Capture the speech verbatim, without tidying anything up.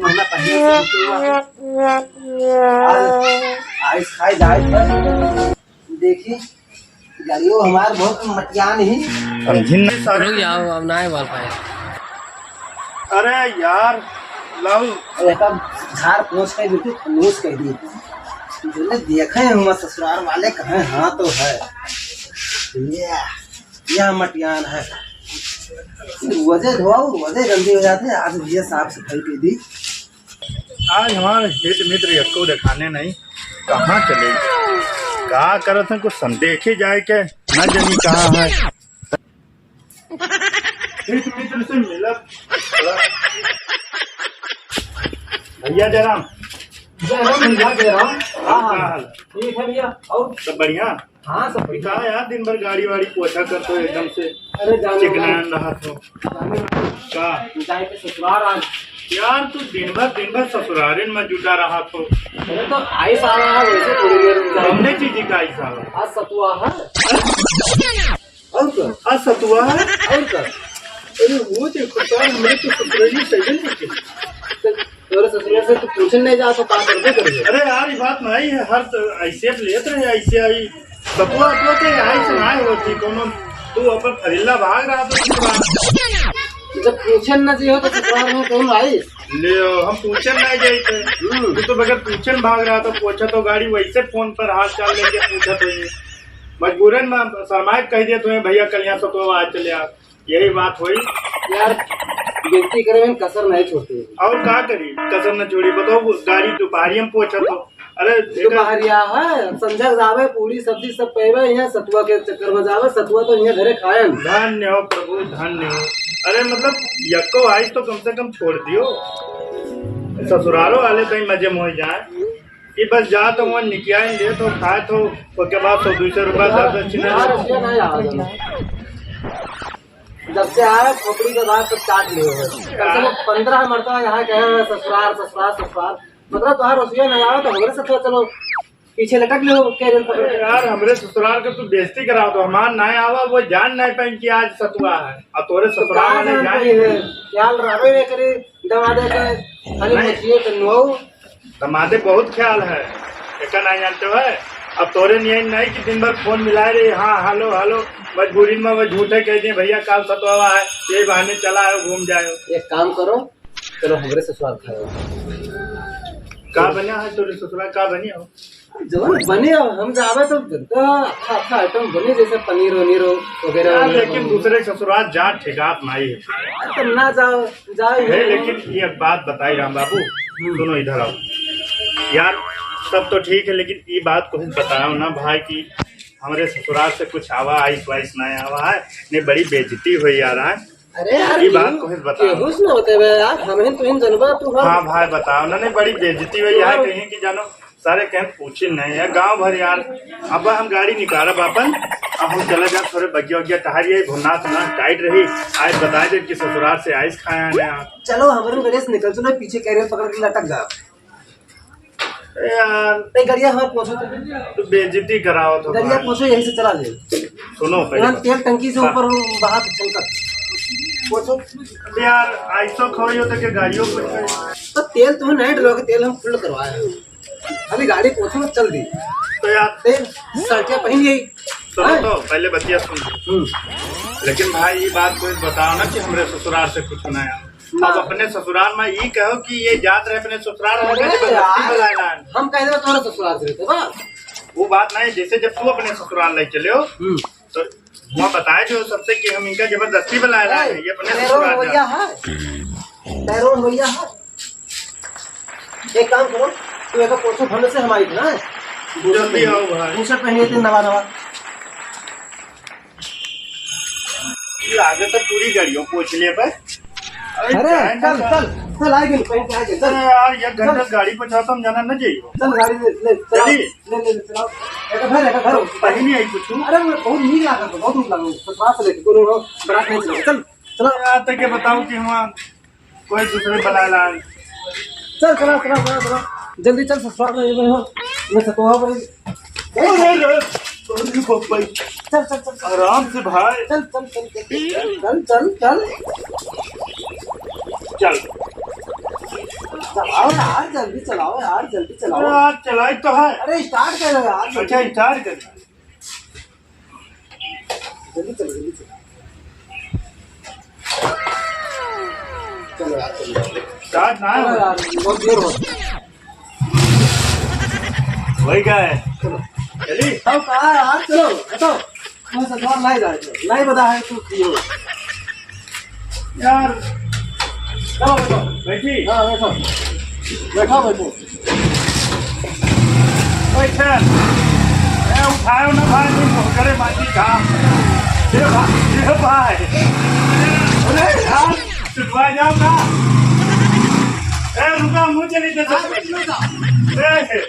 महीना पहले से रुके हुआ है। आज आइस खाए जाए पर देखी, गाड़ियों हमार बहुत मटियान ही। समझिन ना सारे। रुक जाओ, अब ना बोल पाए। अरे यार, लाओ। अरे तब झाड़ पोंछ के बिल्कुल खमोश कर दी। जो देखे हैं, वहाँ ससुराल वाले कहें, हाँ तो है। ये, यह मटियान है। रोजे धोआओ, रोजे गंदी हो जाते हैं। आज भैया साफ सफाई कर दी। आज हमारे हित मित्र यक्को देखाने नहीं, कहाँ चले गए? का करत हैं, कुछ संदेखे जाए के, न जानी कहाँ है। हित मित्र से मिलब। भैया जयराम। जयराम भैया, जयराम। हाँ, का हाँ। हाल? ठीक है भैया, और? सब बढ़िया? हाँ, सब बढ़िया। का यार, दिन भर गाड़ी वाड़ी पोछा करत हो एकदम से? अरे, जाने चिकनान वाला। रहत हो। जाने वाला। का? जाए के ससुराल आज। यार, तू दिन भर, दिन भर ससुरारे में जुटा रहत हो। अरे, तो आइस आवा है, वैसे थोड़ी देर में जाए। कौने चीज का आइस आवा? आज सतुआ है। और का? आज सतुआ है? और का? अरे, वो देखो यार, हमरे तो ससुराल में सही नहीं है। तोरे ससुरे से तू पूछन नहीं जा, तो का करबे करिए? अरे यार, ये बात नहीं है, हर त-, ऐसे लेत रहे, ऐसे आई, सतुआ, सतुआ के आई से नहीं होती, कोनो, तू अपन फजीला भाग रहा तो ससुराल। जब पूछन न जी हो, तो ससुराल में कौन आई? ले, हम पूछन नहीं जाई थे। हम्म। तू तो बगैर पूछन भाग रहा, तो पूछा तो गाड़ी वैसे फोन पर हाल चाल लेके पूछा तो ये। मजबूरन में शर्माए कह दिया तुम्हें, "भैया, कल यहाँ सतुआ आज चले आ।" यही बात होई। यार, बेइज्जती करे में कसर नहीं छोड़ती। और का करी, कसर न छोड़ी। बताओ, वो गाड़ी दोपहरिया में पहुंचा तो, अरे, दोपहरिया है, संझा के जावे, पूरी सब्जी सब पेवे, यहाँ सतुआ के चक्कर में जावे, सतुआ तो यहाँ घरे खाएन। धन्य हो प्रभु, धन्य हो। अरे, मतलब, यक्को आइस तो कम से कम छोड़ दियो, ससुरालो वाले तो मजे में हो जाए। ये बस जा तो वहाँ निकिया ले तो खाए तो, उसके बाद तो दो सौ रुपया दर दक्षिणा। यार, रुपया नहीं आवा जाना। जब से आए, खोपड़ी के बाल सब काट लिए हो। कम से कम पन्द्रह मरतबा यहाँ कहे हैं, "ससुराल, ससुराल, ससुराल।" मतलब, तोहार रसोईया नहीं आवे, तो हमरे से तो चलो, पीछे लटक ले हो, कैरियर पकड़ के। अरे यार, हमरे ससुराल के तू बेइज्जती कराओ, तो हमार नहीं आवा, वो जान नहीं पाइन कि आज सतुआ है, और तोरे तो ससुराल कहाँ वाले जान जान पाई है? ख्याल रहबे नहीं करे, दमादे के, खाली नहीं। मछिए के नुआऊ। दमादे बहुत ख्याल है, एका नहीं जानते हो है? अब तोरे नियन नहीं कि दिन भर फोन मिलाए रहे, हाँ, हेलो, हेलो, मजबूरी में वो झूठे कह दिए, "भैया, काल सतुआ है, ये बहाने चला आयो, घूम जायो।" एक काम करो, चलो हमरे ससुराल खाओ। का बना है तोरे ससुराल, का बनी हो? जवन बने, अब हम जावे तो, तो अच्छा, अच्छा आइटम बने, जैसे पनीर वनीर हो वगैरह यार, वगैरह लेकिन बने। दूसरे ससुराल जा ठेकात नहीं है। अरे, तो ना जाओ, जाओ ही है, नहीं। लेकिन ये बात बताई राम बाबू, हम्म। सुनो इधर आओ। यार, सब तो ठीक है, लेकिन ये बात को कुछ बताओ ना भाई कि हमरे ससुराल से कुछ आवा, आइस वाइस नहीं आवा है, नहीं बड़ी बेइज्जती हुई यार, हैं? अरे यार, ये बात केहू, को कुछ बताओ। केहू से ना होते बे यार, हम ही तुम जनबा तू हम। हाँ भाई, बताओ ना, नहीं बड़ी बेइज्जती हुई यार, हाँ। कहीं कि जानो सारे कहें पूछे नहीं है गाँव भर यार। अब हम गाड़ी निकारब अपन, अब हम चले जाब थोरे बगिया उगिया टहरिए, भुन्ना सुन्ना टाइट रही। आज बताए दे कि ससुराल से आइस खाए आने आप। चलो, हमरे घरे से निकल चलो, पीछे कैरियर पकड़ के लटक जा। ए यार, ए, गड़िया हमार पोंछो तो। तू बेइज्जती करावत हो गड़िया भाई। पोंछो, यहीं से चला ले। सुनो पहले। यहाँ तेल टंकी से हाँ। ऊपर बहा के चलता। पोंछो। यार, ऐसो खोई होता कि गाड़ियों को तो तेल तुम्हें नहीं डलवा के तेल हम फुल करवाए हैं। अभी गाड़ी पोंछो, चल दी। तो यार, तेल शर्टिया पहन गई। सुनो हाँ? तो, पहले बतिया सुन। हम्म। लेकिन भाई, ये बात कोई बताओ ना कि हमरे ससुराल से कुछ ना आया। ना। अब अपने ससुराल में ई कहो कि ये जात रहे अपने ससुराल में, अरे जबरदस्ती यार, बुलाए लान। हम कह देबे तोहरे ससुराल से रहते बा। वो बात नहीं, जैसे जब तू अपने ससुराल ले चले हो, हम्म। तो वहाँ बताए जो सबसे कि हम इनका जबरदस्ती बुलाए लाए हैं, ये अपने पैरों ससुराल में जा। है, पैरों में है। एक काम करो, तू एक पोछो भंड से हमारी ना, जल्दी आओ भाई। दूसरा पहनिए थे नवा नवा। ये आगे तो पूरी गाड़ियों पोछ ले बे। अरे, अरे, जाए ना चल, बा। चल, चल, आ गए, पहन के आ गए, चल। अरे यार, एक घंटा चल। गाड़ी पे जाता हम जाना न जाइयो। चल, गाड़ी ले, ले, चला, चली। ले, ले, ले, चला। एक घर, एक घर। पहली आई कुछ। अरे, वो बहुत नीक लागत, बहुत नीक लागत। ससुराल से लेके कोनो हो, बरात नहीं चलेगा। चल, चला। यार, तक के बताओ कि हम कोई दूसरे बना ला। चल, चला, चला, चला, चला। जल्दी चल, ससुराल में ये हो। मैं सतुआ पर। अरे, अरे, अरे, अरे, बाप रे। चल, चल, चल, चल। आराम से भाई। चल, चल, चल, चल, चल। चल। चलाओ यार, जल्दी चलाओ यार, जल्दी चलाओ। अरे यार, चलाई तो है। अरे start कर लो यार, जल्दी। अच्छा, start कर। जल्दी चलो, जल्दी चलो। चलो यार, चलो। Start ना चलो हो। यार, बहुत देर हो। वही का है? चलो। चली? अब कहाँ है यार? चलो, हटो। मैं सलमान नहीं जाए, नहीं पता है तू की हो। यार। चलो, बैठो। बैठी? हाँ, बैठो। बैठो, बैठो। बैठे। ए, उठायो ना भाई, तुम तो करे माटी का। ये भाई, ये भाई। अरे यार, सुनवा जाओ ना। ए, रुका, मुझे नहीं दे सकते। ए,